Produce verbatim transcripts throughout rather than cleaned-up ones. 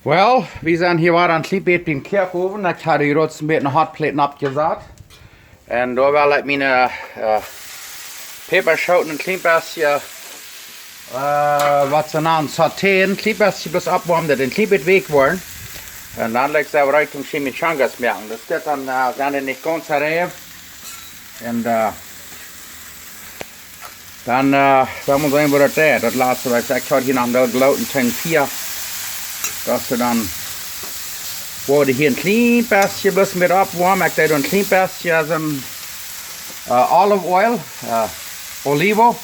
Well, wie sent hia wada een kjlien bät biem Koakowen. Ekj haud hia rutst een bät Hotplate oppjesat. Un doa well ekj miene, äh, Päpaschooten een kjlien bät, äh, waut see nanen sautéen, een kjlien bät bloos oppwoamen, daut een kjlien bät weekj woaren. Un dan lat ekj see rut om chimichangas moaken. Daut es dan, äh, dan nich gaunz reif. Un, äh, dan, äh, dan mott eena waut daut, daut latste, waut ekj, ekj haud hia noch een Gloten Tein Fia. Daut see dan, woaren hia een kjlien bät bloos met oppwoamen. Ekj deed een kjlien bät, äh, soon, äh, olive oil, äh, Olivo.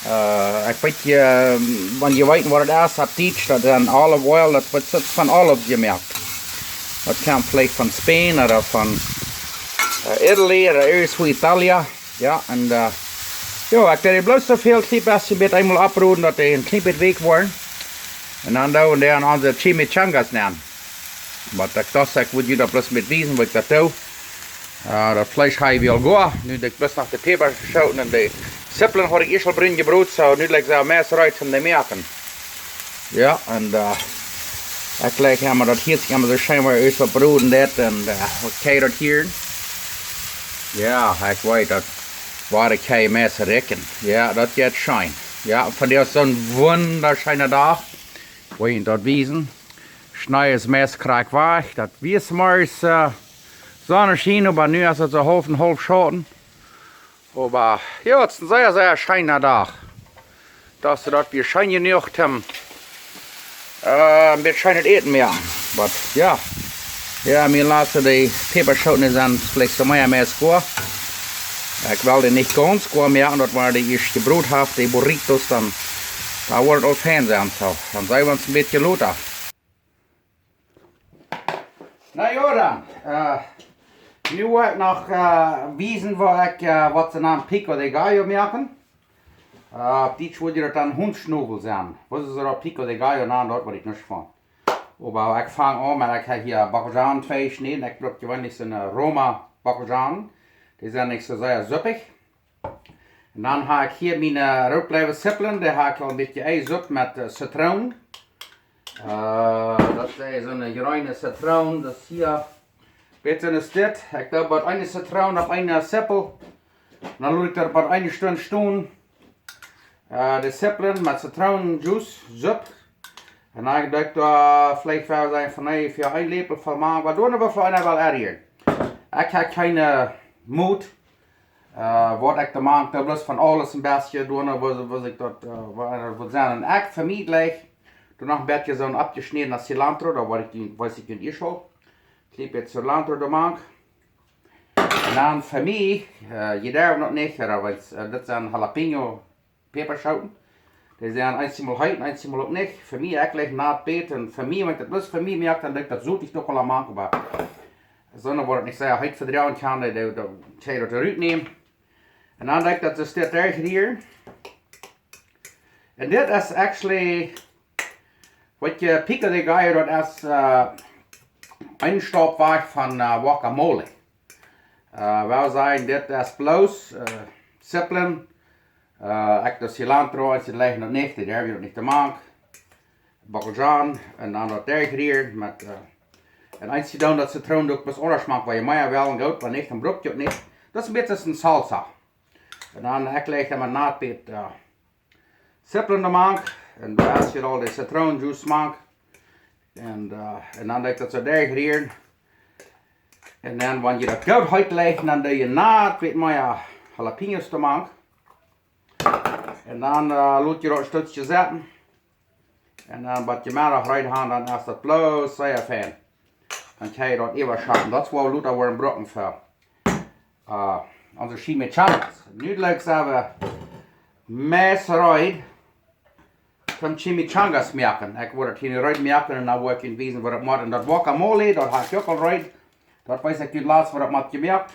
Äh, ekj weet, äh, wan jie weeten waut daut es, opp Dietsch, daut es een olive oil, daut woat, daut es von Olives jemoakt. Daut kjemt veleicht von Spanien ooda von, äh, Italy ooda irjentwua Italia. Jo, un, äh, jo, ekj deed bloos soo väl, kjlien bät met eemol opproden, daut dee een kjlien bät weekj woaren. Un dan doo wie dee aun onse chimichangas nenn. Oba ekj docht, ekj wull junt daut bloos met wiesen, woo ekj daut doo. Äh, daut Fleesch hab ekj aul goa. Nu doo ekj bloos noch de Päpaschooten un de Sipplen, haud ekj ieescht aul brun jebrot, soo nu lat ekj see meist reed om to moaken. Jo, un, äh, ekj jlikj emma, daut hieet sikj emma soo scheen, wan eena ieescht waut broden deit un, äh, okay, daut hia. Jo, ekj weet, daut woat ekj hia meist rikjen. Jo, daut jeit scheen. Jo, vondoag es soon wundascheena Dach. Woa ekj junt daut wiesen. Schnee es meist krakjt wajch. Daut wia zemorjes, äh, Sonneschien, oba nu es et soo haulf un haulf Schauten. Oba, jo, et es een sea, sea scheena Dach. Daut see daut wia scheen jenuach om, äh, een bät scheenet Äten moaken. Oba, jo. Jo, mie latste dee Päpaschooten sent veleicht soo mea, mea goa. Ekj well dee nich gaunz goa moaken, daut wan dee ieescht jebrot haft, dee burritos, dan, dan woat et aul fein sennen, soo. Dan sent wie ons een bät lota. Na jo, dan. Äh, nu woa ekj noch, äh, wiesen, woo ekj, äh, waut see nanen pico de gallo moaken. Äh, opp Dietsch wudd daut dan Huntschnowel sennen. Waut see daut pico de gallo nanen, daut weet ekj nich von. Oba ekj fang aun, mau ekj hab hia Bockelzhonen twee jeschnäden. Ekj bruck jeweenlich soone Roma Bockelzhonen. Dee sent nich soo sea suppich. Un dan hab ekj hia miene, äh, rootbleiwe Sipplen, dee hab ekj aul een bät enjesupt met, äh, Zitroon. Äh, daut es soone jreene Zitroon, daut es hia. Bät es dit. Ekj doo bloos eene Zitroon opp eene Sippel. Un dan lot ekj daut bloos eene Stund stonen. Äh, de Sipplen met Zitroonenjuice, Supp. Un dan doo ekj doa veleicht, well wie sajen, von, nä, fa een Läpel voll mank, oba doa noch waut fa eena well erjäwen. Ekj hab kjeene Moot, äh, waut ekj doa mank, doa bloos von aules een bät, doa noch, woo, woo ekj daut, äh, woo, woo sennen. Un ekj, fa mie jlikj, doa noch een bät soon oppjeschnädna Cilantro, doa woa ekj, weet ekj nich, ieescht aul. Kjlien bät Cilantro doa mank. Un dan fa mie, äh, jie derwen daut nich, oba, äh, dit sent Jalapeño Päpaschooten. Dee sent eenjemol heet, eenjemol uk nich. Fa mie, ekj jlikj nat bät. Un fa mie, wan ekj daut bloos fa mie moak, dan doo ekj daut soo dicht uk aul aun mank, oba soone, wua daut nich sea heet vedroagen kaun, dee, dee, dee kjenn jie daut rut nämen. Un dan doo ekj daut soo steit derchrieren. Un dit es actually, waut je, pico de gallo, daut es, äh, een Staup wajch von, äh, Guacamole. Äh, well wie sajen, dit es bloos, äh, Sipplen. Äh, ekj doo Cilantro, ekj jlikj daut nich, dee derwen daut nich to mank. Bockelzhonen, un dan daut derchrieren met, äh, un eenje doonen daut Zitroon uk waut aundasch mank, wan jie mea wellen, goot, wan nich, dan bruck jie uk nich. Daut es een bät aus eene Salsa. Un dan, ekj jlikj dan met nat bät, äh, Sipplen doa mank. Un doa es hia aul de Zitroonenjuice mank. Un, äh, un dan doo ekj daut soo derchrieren. Un dan, wan jie daut goot heet jlikjen, dan doo jie nat bät mea Jalapeños doa mank. Un dan, äh, lot jie daut een Stootje sitten. Un dan, waut jie mea noch reed haben, dan es daut bloos sea fein. Dan kjenn jie daut äwaschappen. Daut es waut wie lota woaren brucken fa, äh, onse chimichangas. Nu jlikj sent wie meist reed om chimichangas moaken. Ekj woa daut hia nu reed moaken un dan woa ekj junt wiesen, woo daut mott. Un daut Guacamole, daut hab ekj uk aul reed. Daut wees ekj junt latst, woo daut mott jemoakt.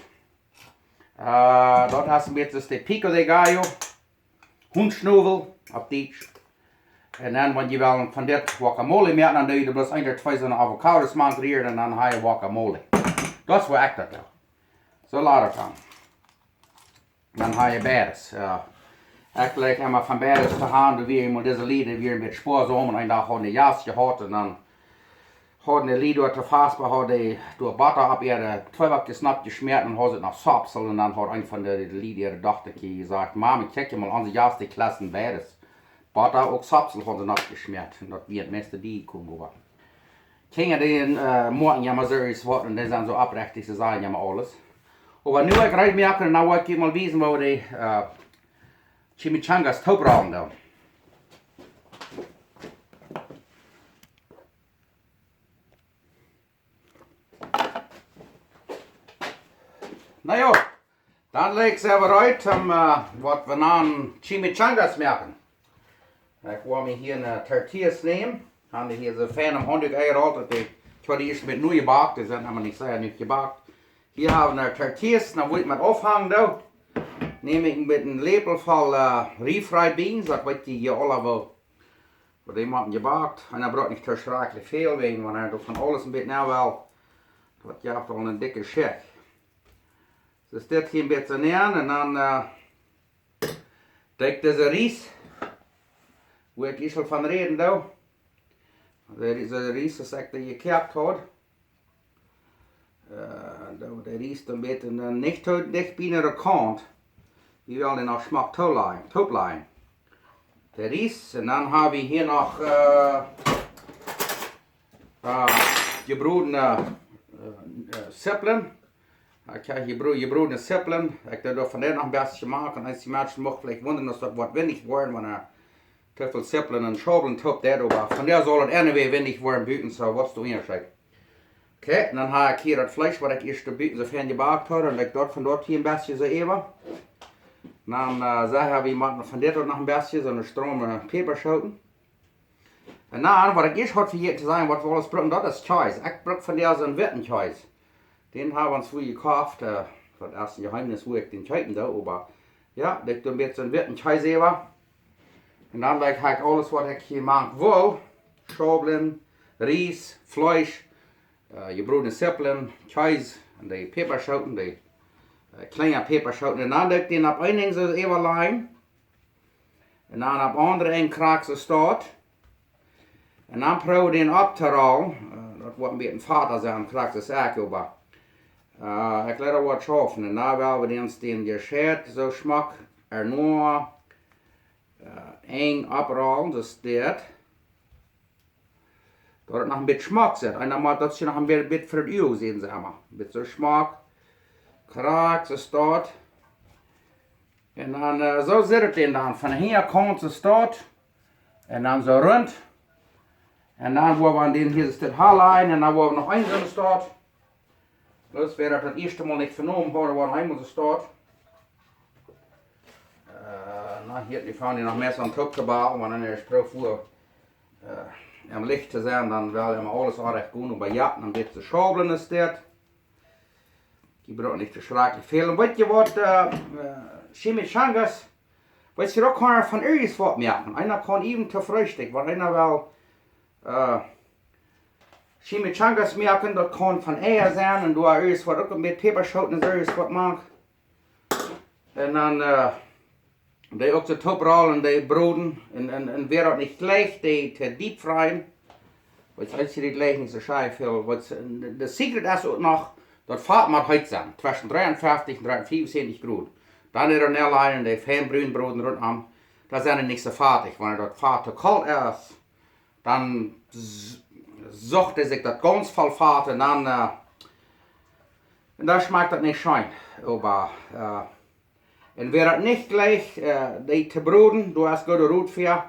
Äh, daut es een bät aus de pico de gallo. Huntschnowel opp Dietsch. Un dan, wan jie wellen von dit Guacamole moaken, dan doo jie doa bloos een ooda twee soone Avocados mank rieren un dan hab jie Guacamole. Daut es woo ekj daut doo. Soo lot et dan. Dan hab jie beides, jo. Ekj jlikj emma von beides to haben, doa wia emol dise Lied, dee wieren een bät spoasom un een Dach hauden dee Jast jehaut un dan hauden de Lied doa to Vespa, haud dee doa Botta opp äare Tweeback jesnappt, jeschmäat un haud see noch Sopsel. Un dan haud eent von de Lied äare Dochta jesajcht: "Mama, kjikj mol, onse Jast, dee kjlessen beides." Botta uk Sopsel hauden see noch jeschmäat. Un daut wia daut meiste, dee kjeem äwa. Kjinja, dee, äh, moaken je mau soo irjent waut un dee sent soo oprechtich, see sajen je mau aules. Oba nu woa ekj reed moaken un dan woa ekj junt mol wiesen, woo wie dee, äh, Chimichangas toop rollen doonen. Na jo, dan lat ekj see reed om, äh, waut wie nanen Chimichangas moaken. Ekj woa mie hia een, äh, Tortillas nämen. Hab dee hia soo fein em Haundach enjerolt, daut dee, ekj haud dee ieescht met Meel jebackt, dee sent oba nich sea nich jebackt. Hia hab wie Tortillas, dan woa ekj met aunfangen doo. Näm ekj met een Läpel voll, äh, refried beans, daut weet jie hia aula woo. Oba dee motten jebackt. Un dee brukt nich too schrakjlich väl, wäajen wan hee doa von aules een bät nenn well, daut jeft aul eene dikje Schicht. Soo, dit hia een bät nenn un dan, äh, denkj dise Ries, woo ekj ieescht von räden doo. Dee, dise Ries, aus ekj dee jekoakt haud. Äh, doo dee Ries een bät, äh, nich too dicht bie de Kaunt. Wie wellen dee noch schmock toop lajen, toop lajen. Dee Ries, un dan hab wie hia noch, äh, äh, jebrodne, äh, äh, Zippeln. Ekj hab jebro-, jebrodne Zippeln. Ekj doo doa von dee noch een bät moaken. Eenje Menschen moaken veleicht wundren, aus daut waut winjich woaren, wan, äh, too väl Zippeln un Schaublen toop deit, oba von dee saul et anyway winjich woaren buten, soo waut es de Unjascheet. Okay, un dan hab ekj hia daut Fleesch, waut ekj ieescht buten soo fein jebackt haud, un ekj doo von daut hia een bät soo äwa. Dan, äh, saj ekj, wie moaken von dit uk noch een bät soone strome Päpaschooten. Un dan, waut ekj ieescht haud vejäten to sajen, waut wie aules bruken, daut es Kjees. Ekj bruk von dee soon witten Kjees. Dän hab wie ons fa jekoft, äh, daut es een Jeheemnis, woo ekj dän kjeepen doo, oba jo, dit doo wie met soon witten Kjees äwa. Un dan lat ekj aules, waut ekj hia moaken well, Schaublen, Ries, Fleesch, äh, jebrodne Zippeln, Kjees un dee Päpaschooten, dee, äh, kjleene Päpaschooten. Un dan doo ekj dän opp een Enj soo äwa lajen. Un dan opp aundre Enj krakjt soo staut. Un dan proow dän opptorollen. Äh, daut woat een bät fata sennen, krakjt soo aus ekj, oba, äh, ekj lat daut waut schaufen. Un dan well wie dän, dän jescheit soo schmock, ea no, äh, Enj opprollen, soo aus dit. Daut et noch een bät schmock sitt. Un dan mott daut noch een bät, bät fa daut Uag sennen, saj mau. Een bät soo schmock. Krakjt soo staut. Un dan, äh, soo sitt et dän dan. Von de Hinjakaunt soo staut. Un dan soo runt. Un dan woa wie dän hia soo half lajen. Un dan woa wie noch eenen soo staut. Bloos wäa daut daut ieeschte Mol nich venomen haud, woat eemol soo staut. Äh, na, hia, dee fangen dee noch meist aun toop to bauwen, wan eena ieescht prooft, äh, em Licht to sennen, dan well emma aules aunrecht gonen, oba jo, dan woat de Schaublen es dit. Dee brukt nich too schrakjlich väl. Un weet jie waut, äh, äh, Chimichangas, weet jie, daut kaun eena von irjent waut moaken. Eena kaun even to Freestikj, wan eena well, äh, Chimichangas moaken, daut kaun von Eia sennen, un doa es waut uk met Päpaschooten un soo es waut mank. Un dan, äh, dee uk soo toop rollen, dee broden, un, un, un wäa daut nich jleicht, dee to deep fryen. Weet jie, aus jie dit jleicht nich soo scheen väl, weet jie, de, de secret es uk noch, daut Fat mott heet sennen, tweschen dreeunfeftich un dreeunfeftich Grod. Dan dee doa nenlajen, dee fein brun broden runtom, dan sent dee nich soo fatich, wan daut Fat too kolt es, dan s-, sucht dee sikj daut gaunz voll Fat un dan, äh, un dan schmakjt daut nich scheen. Oba, äh, un wäa daut nich jleicht, äh, dee to broden, doa es goode Rot fa.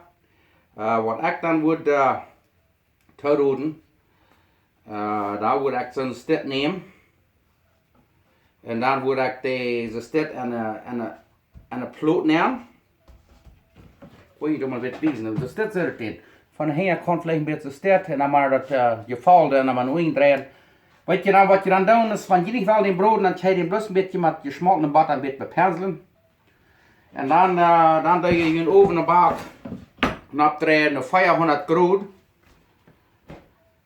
Äh, waut ekj dan wudd, äh, to broden, äh, dan wudd ekj soon Stekj nämen. Un dan wudd ekj dee, soo dit aun de, aun de, aun de Plot nämen. Oei, doa mott ekj wiesen. Soo dit sitt et dan. Von de Hinjakaunt veleicht een bät soo dit. Un dan mau daut, äh, jefolde un dan mau eenem dreien. Weet jie dan, waut jie dan doonen es, wan jie nich wellen dän broden, dan kjenn jie dän bloos een bät met jeschmoltne Botta een bät bepenslen. Un dan, äh, dan doo jie dän Owen opp Back, opp dreihundat Grod.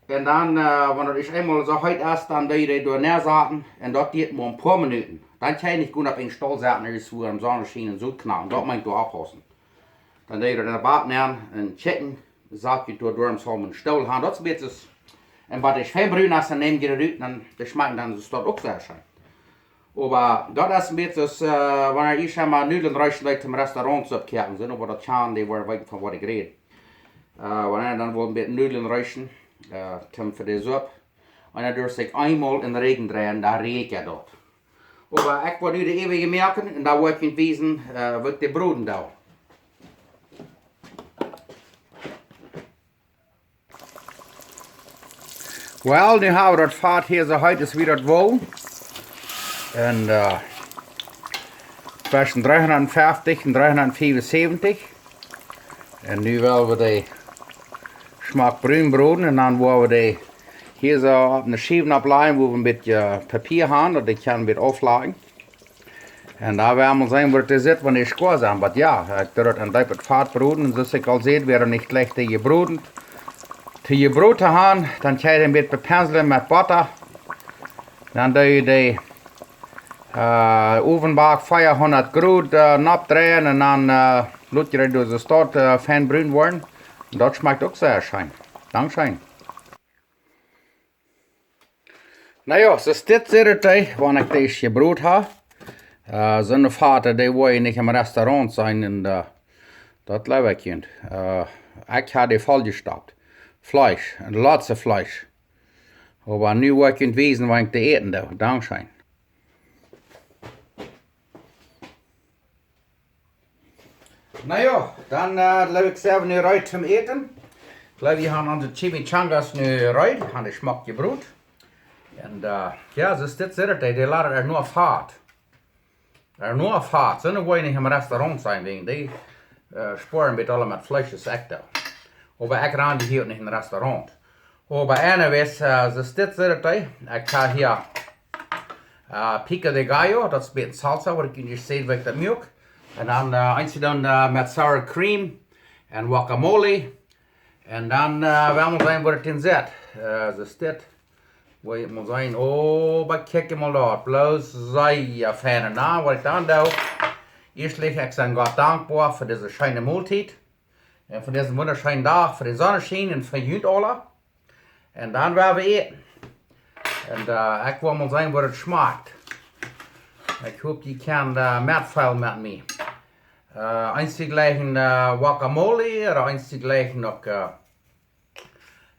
Un dan, äh, wan daut eemol soo heet es, dan doo jie dee doa nensaten un daut diet mau een poa Minuten. Dan kjenn jie nich goot opp een Stool sitten, es wua em Sonnenschien un soo knacken. Daut mott eena oppaussen. Dan doo jie daut enne Bak nämen un kjikjen, sat jie doa derch em Saum een Stool han. Daut es een bät, es Un waut es fein brun, aus dan näm jie daut rut, dan, dee schmakjen dan soo uk sea scheen. Oba daut es een bät soo aus, äh, wan jie emma Nudlen reeschen deeden toom Restaurantsupp koaken, sent, oba daut kjanen dee woaren weeten von waut ekj räd. Äh, wan eena dan woat een bät Nudlen reeschen, äh, toom fa de Supp. Un dan derf sikj eemol em Räajen dreien, dan rieekjt daut. Oba ekj woa nu de äwaje moaken un dan woa ekj junt wiesen, äh, waut ekj broden doo. Well, nu hab wie daut Fat hia soo heet aus wie daut wellen. Un, äh, tweschen dreehundatfeftich un dreehundatfiefunsäwentich. Un nu well wie dee schmock brun broden un dan woa wie dee hia soo opp eene Schiew oppläajen, wua wie een bät Papia haben, daut dee kjennen een bät auflakjen. Un dan woa wie mol seenen, woo daut sitt, wan dee goa sent. Oba jo, ekj doo daut en deepet Fat broden. Un soo aus ekj aul säd, woat daut nich leicht to jebroden. To jebroden haben, dan kjenn jie een bät bepenslen met Botta. Dan doo jie dee, äh, Owenbak fiefhundat Grod, äh, noppdreien un dan, äh, lot jie dee doa soo stoakj, äh, fein brun woaren. Un daut schmakjt uk sea scheen. Dankscheen. Na jo, soo aus dit sitt daut, wan ekj dee jebroden hab. Äh, soone Fat, dee woa jie nich em Restaurant seenen un, äh, daut jleew ekj junt. Äh, ekj hab dee voll jestopt. Fleesch, een latste Fleesch. Oba nu woa ekj junt wiesen, waut ekj to äten doo. Dankscheen. Na jo, dan, äh, jleew ekj, sent wie nu reed toom äten. Jleew, wie haben onse Chimichangas nu reed, haben dee schmock jebroden. Un, äh, jo, soo aus dit sitt daut, dee, dee lat et noch Fat. Et noch Fat, sent woa jie nich em Restaurant seenen, wäajen dee, äh, spoaren bät aule met Fleesch aus ekj doo. Oba ekj ran dee hia nich em Restaurant. Oba anyways, äh, soo aus dit sitt daut, ekj hab hia, äh, pico de gallo, daut es een bät Salsa, waut ekj junt säd, waut ekj daut moak. Un dan, äh, eent dan, äh, met sour cream un guacamole. Un dan, äh, woa wie mol seenen, woo daut dan sitt. Äh, soo aus dit. Woa jie mol seenen, oh, oba kjikj mol daut. Bloos sea fein. Na, waut ekj dan doo, ieeschtlich, ekj sie Gott dankboa fa dise scheene Moltiet. Un fa disen wundascheenen Dach, fa dän Sonnenschien un fa junt aula. Un dan woa wie äten. Un, äh, ekj well mol seenen, woo et schmakjt. Ekj hop, jie kjennen, äh, metfeelen met mie. Äh, eent jlikj een, äh, guacamole, ooda eent jlikj noch, äh,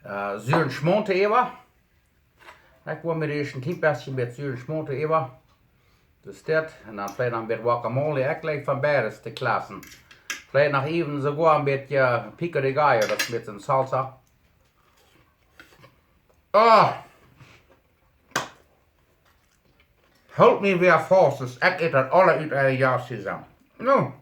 äh, suren Schmaunt äwa. Ekj woa mie ieescht een kjlien bät met suren Schmaunt äwa. Daut es dit. Un dan veleicht noch een bät guacamole. Ekj jlikj von beides to klaussen. Veleicht noch even soogoa een bät pico de gallo, daut es een bät Salsa. Ah. Hoolt mie wada faust, daut ekj äten aul ut de Jas hia. No.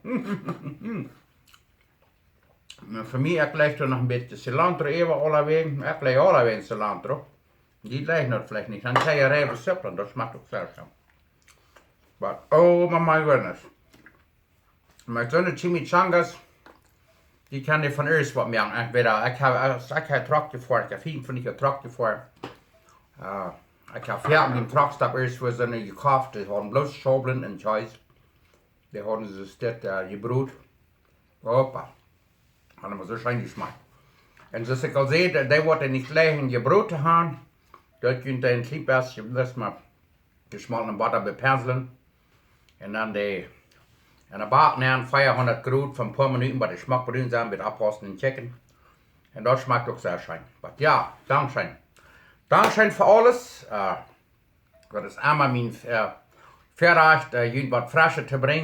Nu, fa mie, ekj jlikj doa noch een bät cilantro äwa aulawäajen. Ekj jlikj aulawäajen cilantro. Dee jlikjen daut veleicht nich. Dan kjenn jie reine Supp, daut schmakjt uk sea scheen. But, oh my, my goodness. Met soone Chimichangas, dee kjenn jie von aules waut moaken. Ekj weet, ekj hab, ekj hab Truck jefoaren, ekj hab fiefenfeftich Joa Truck jefoaren. Äh, ekj hab foaken dän Truckstop ieescht fa soone jekoft, dee hauden bloos Schaublen un Kjees. Dee hauden see soo, äh, jebroden. Opa. Haft mau soo scheen jeschmakjt. Un soo aus ekj aul säd, dee, dee woat nich jlikjen jebroden haben. Daut kjenn jie een kjlien bät, daut mau jeschmoltne Botta bepenslen. Un dan dee, en de Bak nämen, fiefhundat Grod fa een poa Minuten, bat dee schmock brun sent, bat oppwausen un kjikjen. Un daut schmakjt uk sea scheen. But jo, dankscheen. Dankscheen fa aules. Äh, daut es emma mien, äh, Väarajcht, äh, junt waut Freschet to brinjen.